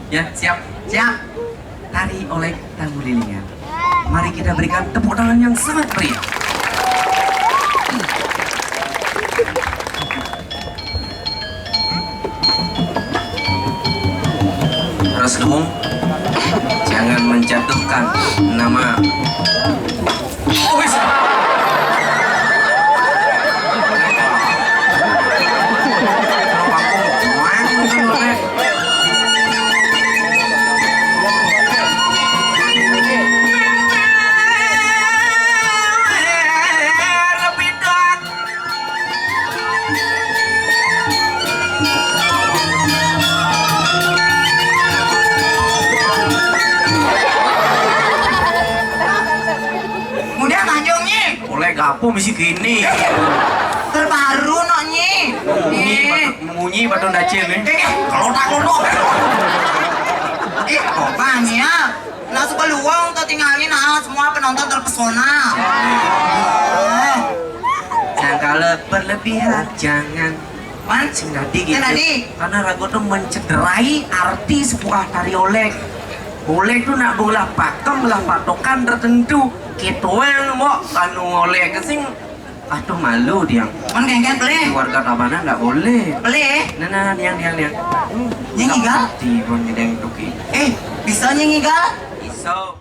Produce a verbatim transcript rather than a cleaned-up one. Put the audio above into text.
Ya, siap. Siap. Tari Oleg Tamulilingan. Mari kita berikan tepuk tangan yang sangat meriah. Terus, Gung, jangan menjatuhkan nama. Oh, wis. Mudah manjung, Nyi. Oleh gapo mesti kini. Terbaru, no, Nyi. Munyi, Nyi. Batu, munyi batu dacil ni. Eh, kalau tak kodok. Eh, coba, Nyi, ya. Nah, sebelum kita tinggalin, nah, semua penonton terpesona. Eh. Jangan kalau berlebihan, jangan. Man? Sing dadi gitu. Sing dadi. Karena ragu tu mencederai arti sebuah tari Oleg. Oleg tu nak belah pakem, belah patokan tertentu. Ketoel, mbok, anu Oleg sing, aduh, malu dia. Man, geng-geng, pelih. Keluarga Tabanan ndak boleh. Pelih. Nah, nah, niang, niang, niang. Nyi ngigal? Ngerti pun ngedeng tuki. Eh, bisa, Nyi ngigal? Bisa.